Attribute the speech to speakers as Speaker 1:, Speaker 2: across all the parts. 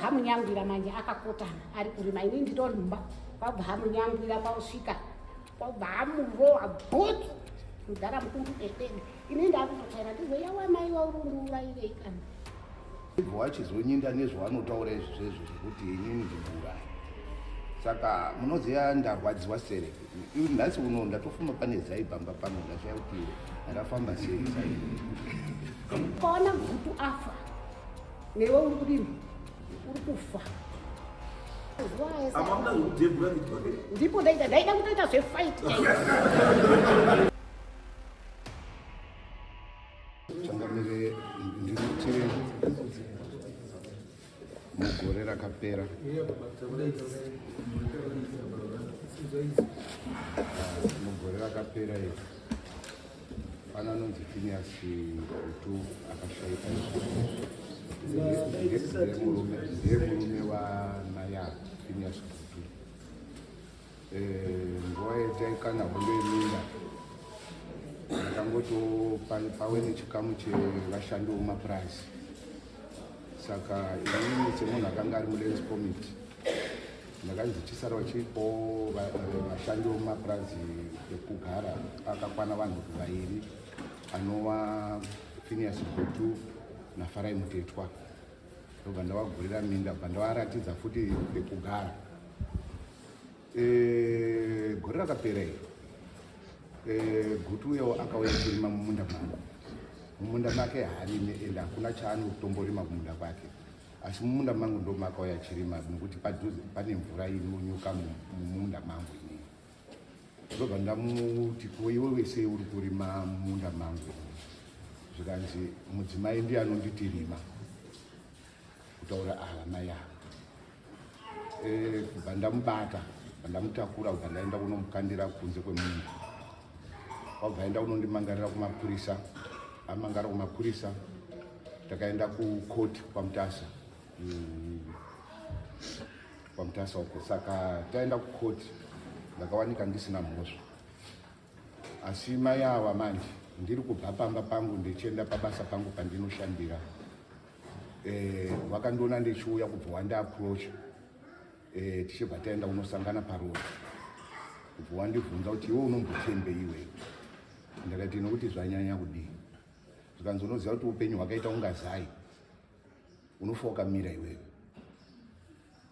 Speaker 1: Kwabva amunyangwira manje akakotama ari kurima, ini nditori mumba. Kwabva amunyangwira kwausvika, kwabva amurowa bhutsu mudhara mukuru dedede. Ini ndakutotsvaira ndizvo yawa mai wauri undiurayirei kana.
Speaker 2: Ibva wachizonyinda nezvawanotaura izvi zvezvo zvekuti inini ndikuuraya. Saka munoziva ndarwadziwa sere. Nhasi uno ndatofuma pane zai pamba pano ndashaya kuti rafamba sei zai.
Speaker 1: Ukaona gutu afa newe uri kudini? Uri kufa. Ndipo ndaida ndaida kutoita zvefight chaizvo.
Speaker 2: Changamire ndinoti mugore rakapera mugore rakapera iri pana anonzi Phineas Gutu akashaika ndiye murume wamaya Phineas Gutu. Eh, nguva yataikana hondo yeminda ndakangoti pave nechikamu chevashandi vemumapurazi saka inini semunhu akanga ari mulands committee ndakanzi chisara vachipo vashandi vemumapurazi ekugara akakwana vanhu vairi anova Phineas Gutu naFarai Mutetwa ndobva ndavagurira minda bva ndavaratidza futi pekugara e, gore rakapera iri e, gutu uyawo akauya kurima mumunda mangu mumunda make haarime ende hakuna chaanotomborima kumunda kwake asi mumunda mangu ndo makauya chirima nekuti padhuze pane mvura inonyuka mumunda mangu inini ndobva ndamuti ko iwe wese uri kurima mumunda mangu zvikanzi mudzimai ndiye anonditi rima kutaura ava mai ava eh, kubva ndamubata kubva ndamutakura kubva ndaenda kunomukandira kunze kwemunda wabva aenda kunondimangarira kumapurisa amangara kumapurisa takaenda kucourt kwamutasa kwamutasa uko saka taenda kucourt ndakawanika ndisina mhosva asi mai ava manje ndiri kubva pamba pangu ndichienda pabasa pangu pandinoshandira eh, vakandiona ndichiuya kubva wandiapproach eh, tichibva taenda kunosangana paroad kubva wandibvunza kuti iwe unombotembe iwe ndakati nokuti zvanyanya kudii zvikanzi unoziva kuti upenyu hwakaita unga zai unofa wakamira iwewe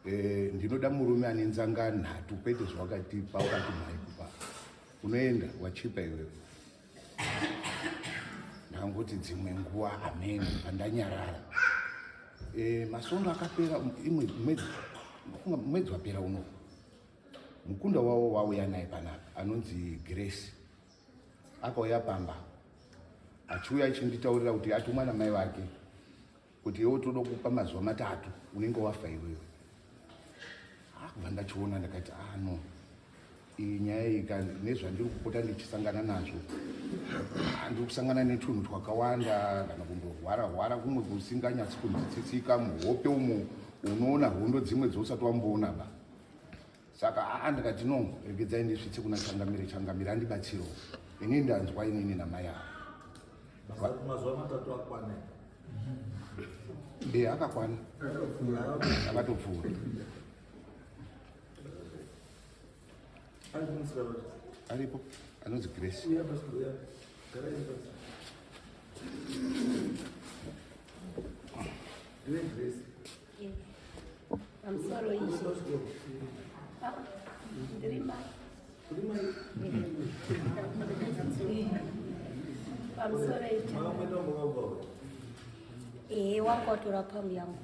Speaker 2: e, ndinoda murume ane nzanga nhatu kwete zvawakati pawakati mhai kupa unoenda wachipa iwewe ndangoti dzimwe nguva amen pandanyarara e, masondo akapera imwe mwedzi mwedzi wapera uno mukunda wavo wauya naye panapa anonzi grace akauya pamba achiuya achinditaurira kuti atumwa namai vake kuti iwe toda kupa mazuva matatu unenge wafa iwewe ah, kubva ndachiona ndakati ah no iyi nyaya iyi nezvandiri kupota ndichisangana nazvo ah, ndiri kusangana netunhu twakawanda kana kumborwara rwara kumwe kusinganyatsi kunzwisisika muhope umo unoona hondo dzimwe dzousati wamboona ba saka aa ah, ndikati no regedzai ndisvitse kuna changamire changamire andibatsirewo ini ndanzwa inini namai
Speaker 3: ava mazuva matatu akwana
Speaker 2: e akakwana akatopfuura aripo anonzi grace
Speaker 1: Pamusoro ishe. Ah, ndiri mai. Pamusoro ishe.
Speaker 4: Ehe, wanga watora pamu yangu.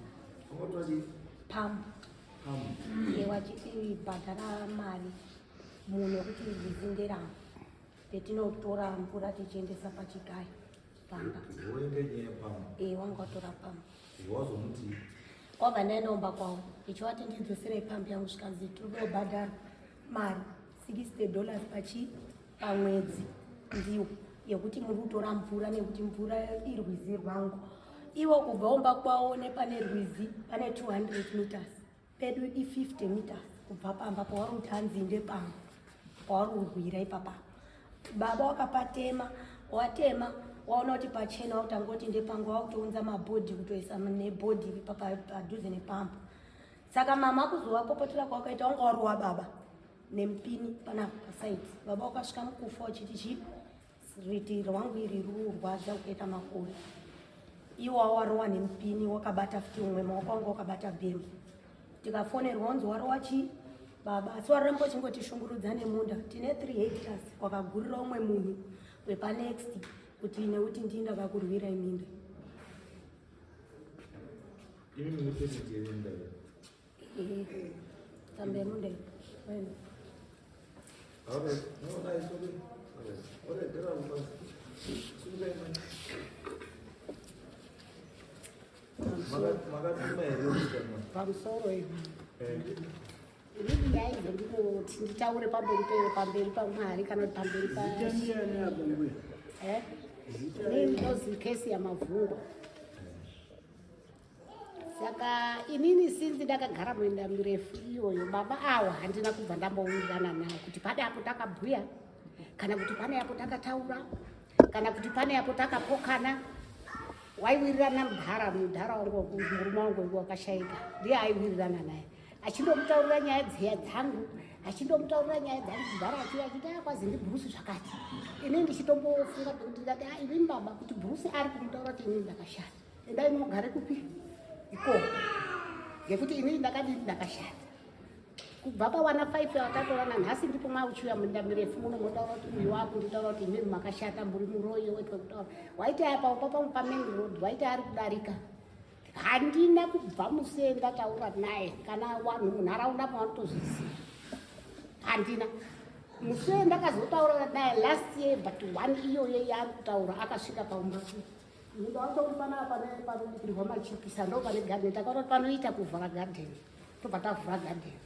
Speaker 4: Pamu. Ehe, wachiti bhadhara mari munhu wekuti rwizi nderangu. Petinotora mvura tichiendesa pachigayo pamba. Ehe, wanga watora pamu.
Speaker 3: Wazomuti
Speaker 4: kwabva ndaendomba kwavo ndichivati ndidzoserei pambi yangu zvikanzi tiri mari 60 dollars pachi pamwedzi ndiwo yekuti muri kutora mvura nekuti mvura irwizi rwangu ivo kubva umba kwavo nepane rwizi pane 200 meters pedu i50 meters kubva pamba pavari kuti hanzi ndepamba pavari kurwira ipapa baba wakapatema watema Waona kuti pachena wakutanga kuti ndepangu, wakutounza mabhodhi kutoisa nebhodhi padhuze nepambo. Saka mama kuzovapopotera kwakaita wanga warowa baba nemupini panapa pasaidi. Baba wakasvika mukufa uchiti chii, rwiti rwangu iri rurwadza kuita makore. Iwo warowa nemupini wakabata futi umwe maoko wangu wakabata bhemba. Tikafonerwa unzi warowa chii baba, asi waramba uchingotishungurudza nemunda. Tine 3 hectares wakagurira umwe munhu wepanext kuti nekuti ndii ndakakurwira iminda.
Speaker 3: Imi mune permit yeminda here?
Speaker 4: Tsamba yemunda iyi. Wena.
Speaker 3: Alright. No, nice. Okay. Alright. Alright, gara pasi. Sungai mai. Makatuma here minda ma?
Speaker 1: Pamusoro ivi.
Speaker 3: Eh.
Speaker 1: Inini nyaya idzo ndinoti nditaure pamberi paMwari kana kuti pamberi pa
Speaker 5: Zita ndiani apa mbuya?
Speaker 1: Eh? Inini ndinozi kesi yamavhungo. Saka inini sinzi ndakagara muenda mirefu iyoyo, baba awa handina kubva ndambowirirana nawo kuti pane apo takabhuya, kana kuti pane apo takataura, kana kuti pane apo takapokana. Waiwirirana mudhara wangu, murume wangu wakashaika, ndiye aiwirirana naye, achindomutaurira nyaya dziya dzangu, achindomutaurira nyaya dzangu. Mudhara achiuya achiti, "Ah, kwazi ndiBruce zvakati." Ini ndichitombofunga pekuti ndikati, "Ah, inini baba, kuti Bruce ari kumutaura kuti inini ndakashata, endai munogare kupi ikoko, ngekuti inini ndakadini, ndakashata." Kubva pawana 5 yawatatora nanhasi ndipo mauchiuya munda mirefu muno, motaura kuti uyu wakunditaura kuti inini makashata, muri muroyi wetwe kutaura. Waiti apa papa pamain road, waiti ari kudarika, handina kubva musee ndataura naye. Kana vanhu munharaunda mavanotozviziva, handina musee ndakazotaura naye last year but one iyoyo yaari kutaura. Akasvika paumba, munda wacho uri panapa panobikirwa machipisa, ndo pane gadheni. Takaona kuti panoita kuvhara gadheni, tobva tavhura gadheni,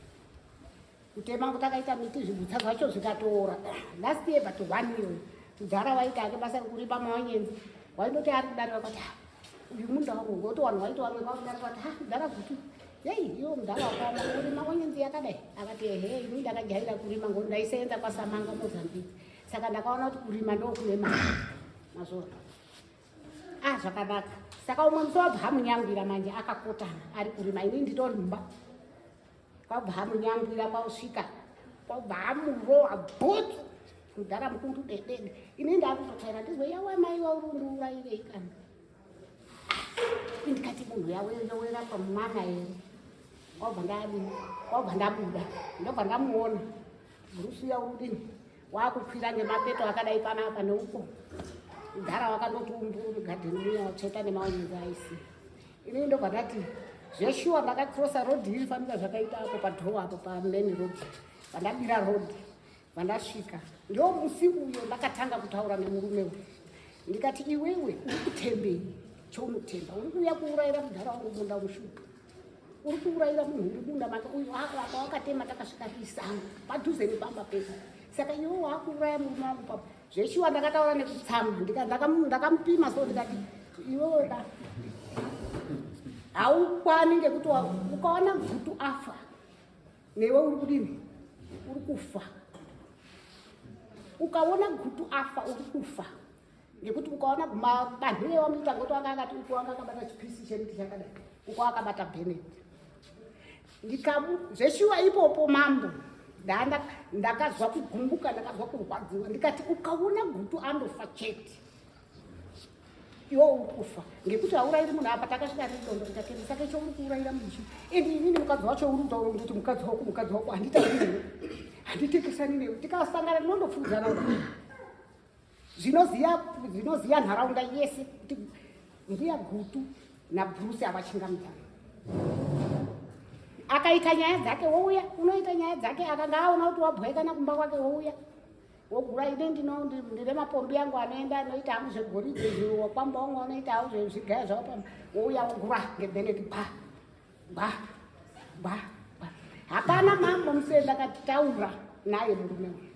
Speaker 1: kutema takaita miti, zvigutsa zvacho zvikatoora. Last year but one iyoyo, mudhara waita ake basa rekurima maonyenzi. Waindoti ari kudarika kwati, "Ah, uyu munda wangu," ngokuti vanhu waiti vamwe vakudarika kwati, "Ha, mudhara Gutu, yei iwo mudhara wakaoma kurima onyenzi yakadai." Akati, "Ehe, ini ndakajaira kurima ngoti ndaisenza kwaSamanga, Mozambique, saka ndakaona kuti kurima ndokune mari mazvona." Ah, zvakanaka. Saka umwe musi wabva amunyangwira manje, akakotana ari kurima, ini nditori mumba, kwabva amunyangwira, kwausvika kwabva amurowa bhutsu mudhara mukuru dedede. Ini ndakutotsvaira, ndizwe, "Yawe mai, wauri undiurayirei kana?" Ndikati, "Munhu yawe yowera pamwana here?" Kwabva ndadini, kwabva ndabuda, ndobva ndamuona Bruce yaudini wakukwira ngemapeto akadai panapa neuko. Mudhara wakandoti umburu mugadheni muya, watsveta nemaonyenzi aisi. Inini ndobva ndati zveshuwa, ndakakrosa road iri fanika zvakaita apo padoor apo pamain road, vandabira road, vandasvika. Ndo musi uyo ndakatanga kutaura nemurume uyu, ndikati, "Iwewe uri kutembei? Chaunotemba uri kuuya kuurayira mudhara wangu munda mushupa. Uri kuurayira munhu uri munda make uyu apa wakatema. Takasvika risango padhuze nepamba pedu, saka iwe waakuuraya murume wangu papa." Zveshuwa ndakataura nekutsamwa, ndakamupima so, ndikati, "Iwewe ka haukwani, ngekuti ukaona Gutu afa, newe uri kudini? Uri kufa. Ukaona Gutu afa, uri kufa, ngekuti ukaona mabanhire wamuita, ngoti wanga akati uko wanga akabata chipisi chemuti chakadai, uko akabata bhenet." Ndikamu zveshuwa ipopo mambo, ndakazwa kugumbuka, ndakazwa kurwadziwa. Ndikati, "Ukaona Gutu andofa chete, iwe uri kufa, ngekuti haurayiri munhu apa. Takasvika riri dondo rikatema, saka icho uri kuurayira munhu chii? And inini mukadzi wacho uri kutaura kundoti mukadzi wako, mukadzi wako, handitauri newe, handitekesani newe. Tikasangana tinondopfuudzana." Zvinoziya nharaunda yese kuti mbuya Gutu naBruce havachingamidzana. Akaita nyaya dzake wouya, unoita nyaya dzake. Akanga aona kuti wabwaikana kumba kwake, wouya wogura. Ine ndine mapombi yangu anoenda anoita hangu zvegoridhe, wakwamba wangu anoita hangu zvezvigaya zvavo pamba, wouya wogura ngebheneti, gwa gwa gwa gwa. Hapana mambo musee ndakataura naye murume uyu,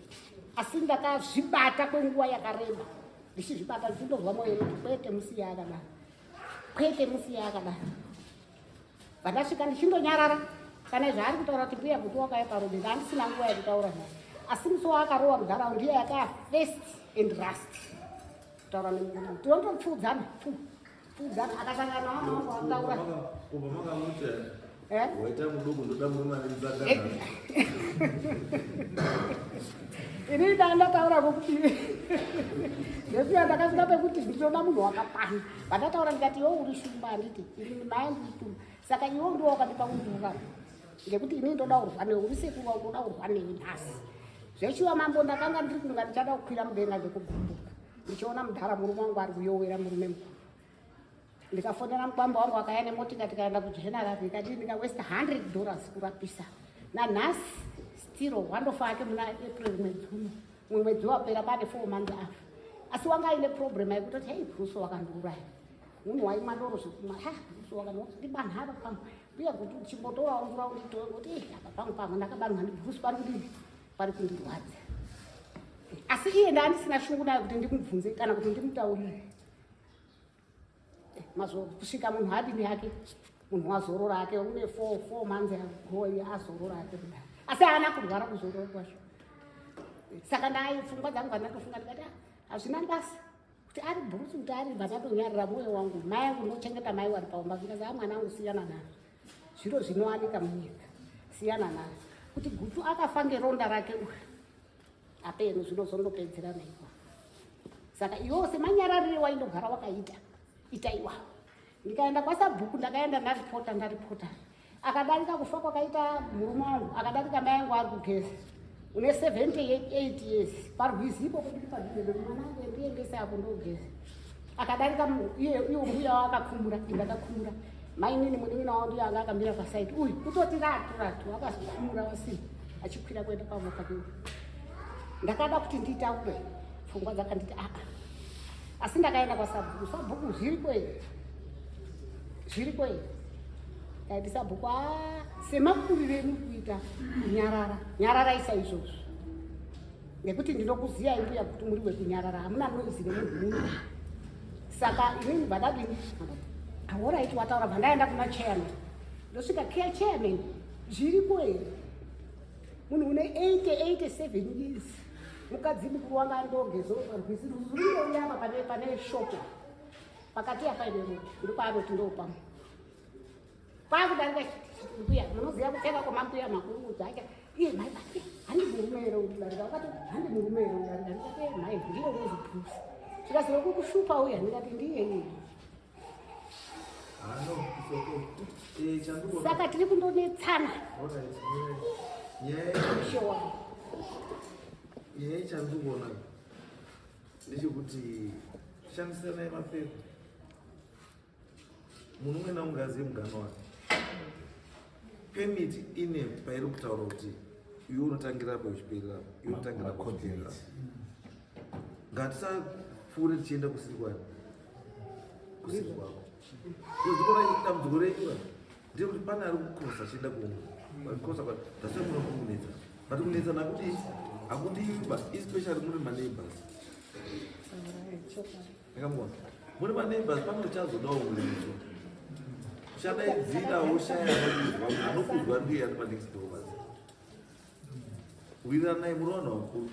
Speaker 1: asi ndakazvibata kwenguva yakareba, ndichizvibata, ndichindozwa mwoyo kuti kwete, musiye akadaro, kwete, musiye akadaro. Vandasvika ndichindonyarara. Kana zvaari kutaura kuti mbuya kuti wakauya parodi, ndandisina nguva yekutaura naye, asi musi waakarowa mudharaunda ndiyo yakaa first and last. Kutaura nemunhu tinotopfuudzana pfuudzana akasangana navanhu ataura.
Speaker 3: Kubva makamuti
Speaker 1: Eh?
Speaker 3: waita muduku ndoda murume ane mutsakana.
Speaker 1: Ini ndandataura kokuti ndesiya ndakasvika pekuti ndinoda munhu wakapana. Vandataura ndikati iwe uri shumba handiti ini mai ndiri shumba saka iwe ndiwo wakandipa undururama ngekuti ini ndoda kurwa newe uri sekuru wangu ndoda kurwa newe nhasi. Zvechiwa mambo ndakanga ndiri kunga ndichada kukwira mudenga ngekugumbuka ndichiona mudhara murume wangu ari kuyowera murume mukuru. Ndikafonera mukwambo wangu akauya nemotika tikaenda kugeneral ndikati ndika waste $100 kurapisa. Nanhasi still wandofa hake muna April mwedzi uno. Mumwe mwedzi wapera pane 4 months afa. Asi wanga aine problem yekutoti hey Bruce wakandiuraya. Munhu waimwa doro zvekumwa. Ha Bruce wakandiuraya. Ndibanha apa pangu. Uye kuti chimbotorawo mvura unditore kuti eh apa pangu pangu ndakabanwa ndi Bruce pari kudini? Pari kundirwadza. Asi iye ndandisina shungu naye kuti ndimubvunze kana kuti ndimutaurire. Mazo kusvika munhu adini hake munhu wazorora hake une 4 months ago azorora hake kudai. Asi haana kurwara kuzorora kwacho. Saka ndai pfungwa dzangu vandatofunga ndikati hazvina basa kuti ari Bruce kuti ari vandatonyarira mwoyo wangu mai angu ndochengeta mai wari paumba zvikanzi a mwana wangu siyana nazvo zviro zvinowanika munyika siyana nazvo kuti Gutu akafa ngeronda rake uyu apeno zvinozondopedzera naiko. Saka iwewo semanyararire waindogara wakaita ita iwawo. Ndikaenda kwasabhuku ndakaenda ndaripota ndaripota akadarika kufa kwakaita murume wangu akadarika mai angu ari kugeza une 78 years parwizi ipo kuti padhuze mwana wangu ndiendese apo ndogeza akadarika iye iwo mbuya wavo akakumura ndakakumura mainini munin'ina wavo ndiye anga akamira pasaidi uyu kutoti ratu ratu akazokumura wasina achikwira kuenda pavo pake ndakada kuti nditaure pfungwa dzakanditi aa asi ndakaenda kwasabhuku sabhuku zviriko here zviriko here ndaiti sabhuku a semakurire emu kuita kunyarara nyararai saizvozvo nekuti ndinokuziyai mbuya kuti muri wekunyarara hamuna noizi remunhu muno saka inini bvadadini ahoraiti wataura bva ndaenda kuna chairman ndosvika care chairman zviriko here munhu une 87 years mukadzi mukuru wanga andogezo parwizi rurindonyama pane pane shopo pakati apa ine road ndopaanoti ndopamwe kwakudarika mbuya munoziva kupfeka kwamambuya makuru dzake iye mai bati handi murume here udarika wakati handi murume here udarika ndikati mai ndiye unozi Bruce zvikazove kukushupa uya ndikati ndiye iye
Speaker 3: Ah, no, it's okay. Eh, chandikuona.
Speaker 1: Saka tiri kundonetsana.
Speaker 3: Alright. Nyaya
Speaker 1: Ishe wangu.
Speaker 3: nyaya chandikuona ndechekuti shandisanai mapepa. Munhu umwe naumwe azive mugano wake. Permit ine pairi kutaura kuti iwe unotangira apa uchiperera apa, iwe unotangira apa uchiperera apa. Ngatisapfuure tichienda kusiri kwani. Kusiri kwako. Kuzikora dambudziko renyu ndekuti pane ari kukosa achienda kumwe. Kukosa kwa that's why muno kunetsa. But kunetsa nakuti hakudiwi ba especially muri maneighbors. Ndakamuona. Muri maneighbors pane uchazodawo muridzo. Uchadaidzira woshaya anokuzwa anokuzwa ndiye ari panext door basi. Wiranai muri vanhu vakuru.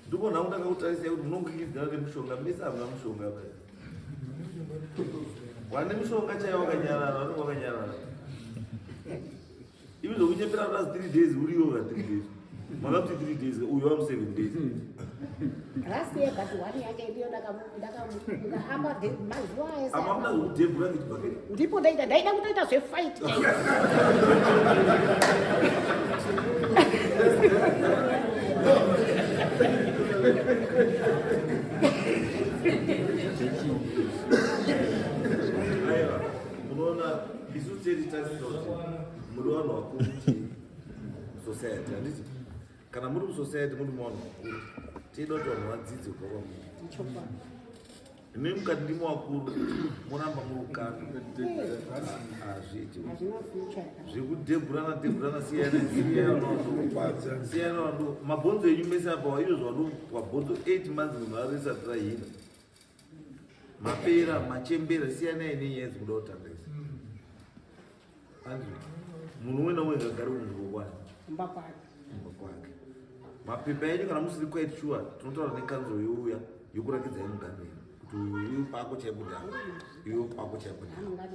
Speaker 3: Ndikuona hangu ndakakutarisai kuti munongokidzana nemushonga mese hamuna mushonga basi. Wane mushonga chaiwo wakanyarara, vanenge wakanyarara. Ivi zvokunyepera last 3 days uriyo ka 3 days. Makakuti 3 days uyu wamu 7 days.
Speaker 1: Last year but one yake ndiyo ndakamuamba mazuva ese.
Speaker 3: Apa hamuna zvokudhebhura ngechibhakera.
Speaker 1: Ndipo ndaida ndaida kutoita zvefight chaizvo.
Speaker 3: Aiwa, munoona isu tiri tarisira kuti muri vanhu vakuru musociety handiti kana muri musociety muri vanhu vakuru tinoda kuti vanhu vadzidze kubva kwamuri. Imi mukati ndimi vakuru moramba muri kukanda hazviiti.
Speaker 1: Hazvina future.
Speaker 3: Zvekudhebhurana dhebhurana siyana siyana siyana vanhu mabhonzo enyu mese apa izvo zvanopwa bhonzo 8 months munhu arisati rahina mapera machembera siyanai nenyaya dzekuda kutanga idzi. Andrew, munhu umwe naumwe ngagare kunzvimbo kwake.
Speaker 1: Kumba kwake.
Speaker 3: Kumba kwake. Mapepa enyu kana musiri quite sure tinotaura nekanzuro youya. Yokurakidzai muganhu yenyu kuti uyu pako chaipo ndapa, iwe pako chaipo ndapa,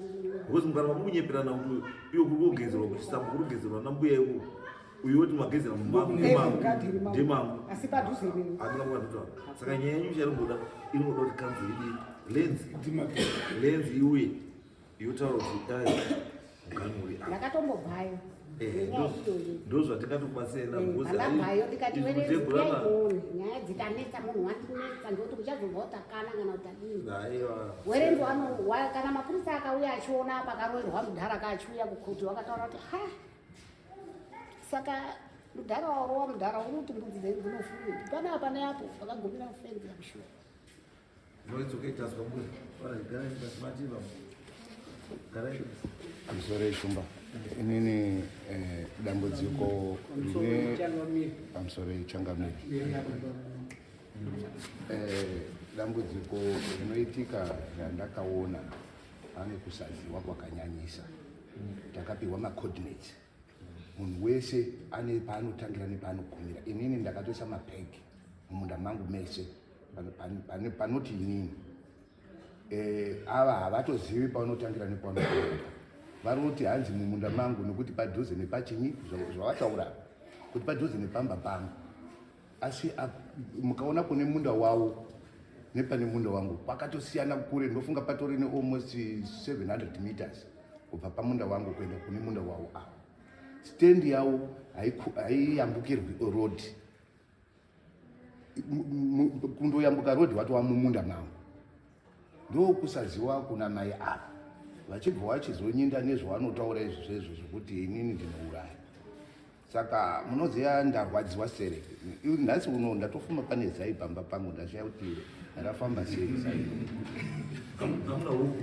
Speaker 3: because mukaramba mukunyeperana kuti iwe kuri kugezerwa kuchisambo, kuri kugezerwa nambuya iko, uyu woti magezera mumangu, ndemangu.
Speaker 1: Asi padhuze neni.
Speaker 3: Handina kuvandotaura. Saka nyaya yenyu chairikuda, inoda kuti kanzuru idi lands iuye yotaura kuti dai muganhu uri apa.
Speaker 1: Ndakatombobvayo nenyaya iyoyo.
Speaker 3: Ndo zvatingatokubatsirai navo.
Speaker 1: Ndabvayo ndikati werenziuyaimone nyaya dzikanetsa, munhu wandinetsa, ndikuti kuchazobva utakana kana kuti adini.
Speaker 3: Aiwa.
Speaker 1: Werenzi kana mapurisa akauya achiona pakaroverwa mudhara ka, achiuya kukoti, wakataura kuti ha, saka mudhara warowa mudhara uri kuti mbudzi dzenyu dzinofurira panapa neapo pakagumira fenzi yakushuwa.
Speaker 3: No, it's okay, taswa mbuya. Alright, garai pasi, mativa. Garai pasi.
Speaker 2: Pamusoro, Shumba. Inini dambudziko rine pamusoro, Changamire. Dambudziko rinoitika randakaona pane kusaziwa kwakanyanyisa. Takapiwa macoordinates, munhu wese ane paanotangira nepaanogumira. Inini ndakatoisa mapegi mumunda mangu mese panoti inini. Ava havatozivi paunotangira nepaunogumira. Vari kuti hanzi mumunda mangu nekuti padhuze nepachinyi, zvavataura kuti padhuze nepamba pangu, asi mukaona kune munda wavo nepane munda wangu kwakatosiyana kure. Ndofunga patori nealmost 700 meters kubva pamunda wangu kuenda kune munda wavo. Ava stendi yavo haiyambukirwi road. Kundoyambuka road watova mumunda mangu. Ndokusaziwa kuna mai ava, vachibva vachizonyinda nezvavanotaura izvi zvezvo zvekuti inini ndinouraya. Saka munoziva, ndarwadziwa sere. Nhasi uno ndatofuma pane zai pamba pangu, ndashaya kuti rafamba sei zai.
Speaker 3: Hamuna huku.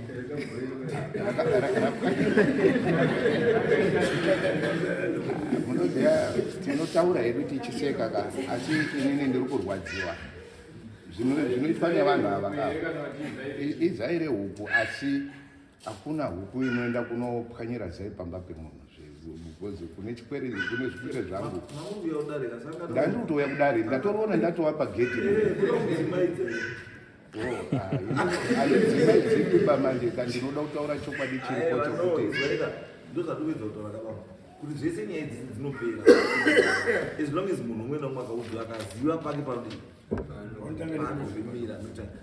Speaker 2: Munoziva, tinotaura hedu tichiseka ka, asi inini ndiri kurwadziwa. Zvinoitwa nevanhu ava ka, izai rehuku, asi hakuna huku inoenda kunopwanyira zai pamba pemunhu, because kune chikwere, kune zvikwere zvangu.
Speaker 3: Maunguya kudarika saka.
Speaker 2: Ndandiri kutouya kudare, ndatoriona ndatova pageti.
Speaker 3: Kudzimaidze.
Speaker 2: Aidzimai dzipi bamanje ka? Ndinoda kutaura chokwadi chiripo chokuti
Speaker 3: Ndozvatopedza kutaura kababa kuti zvese nyaya idzi dzinopera as long as munhu umwe naumwe akaudzwa, akaziva pake panodii, paanozvimira.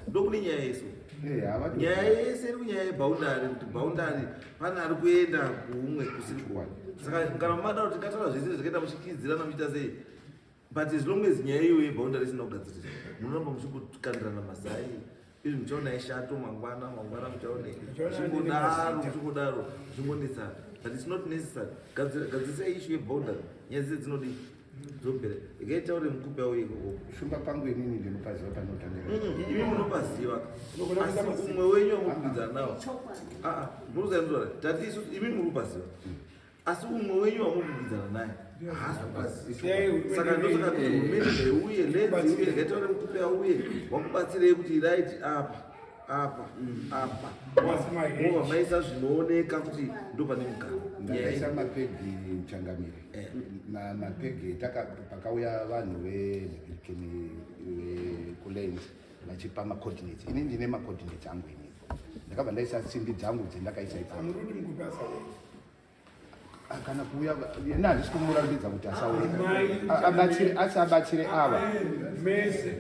Speaker 3: Ndokune nyaya yeso. Nyaya yese iri kunyaya yeboundary, kuti boundary pane ari kuenda kuumwe kusiri kuwani. Saka kana mada kuti tingataura zvese zvakaita muchikidzirana, muchiita sei, but as long as nyaya iyoyo yeboundary isina kugadziriswa, munoramba muchingokandirana mazai. Izvi muchaona ishato mangwana, mangwana muchaona muchingodaro, muchingodaro, muchingonetsana, but it's not necessary. Gadzirisai issue yeboundary, nyaya dzese dzinodii, dzopera. Ikaitaure mukupe auye ikoko.
Speaker 2: Shumba, pangu inini ndinopaziva panotangira.
Speaker 3: Imi munopaziva, asi umwe wenyu wamurikudzana nawo, aa, murikuzaindora tati isusu, imi muri kupaziva, asi umwe wenyu wamurikudzana naye haasi kupaziva. Saka ndosaka kuti hurumende ngaiuye, lands iuye, ngaitaure mukupe auye wakubatsirei kuti right apa, apa, apa, mova maisa zvinooneka kuti ndo pane mugano.
Speaker 2: Ndakaisa mapegi, Changamire. Mapegi pakauya vanhu veKemi vekulands vachipa macoordinates, ini ndine macoordinates angu inini. Ndakabva ndaisa simbi dzangu dzendakaisa ipapo. Ah, kana kuuya ina handisi kumurambidza kuti asauya. Abatsire, asi abatsire ava.
Speaker 5: Mese.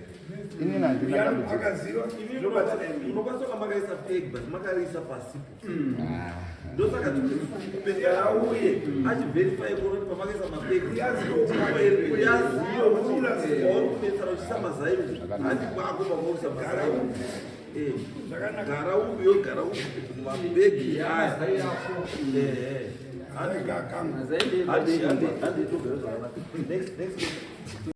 Speaker 2: Inini handina dambudziko.
Speaker 5: Akaziva zvobatsira imi.
Speaker 3: Unokwanisa kunga makaisa peg, but makariisa pasipo. Ndosaka tikupe auye achiverify kuona kuti pamakaisa mapeg uyaziva kuti wauri kunetsana uchisa mazai handi kwako pamaurisa mazai. Gara uku, yo gara uku, mapegi aya. Ehe. Handi, handi, handi, togara zvakanaka. Next, next.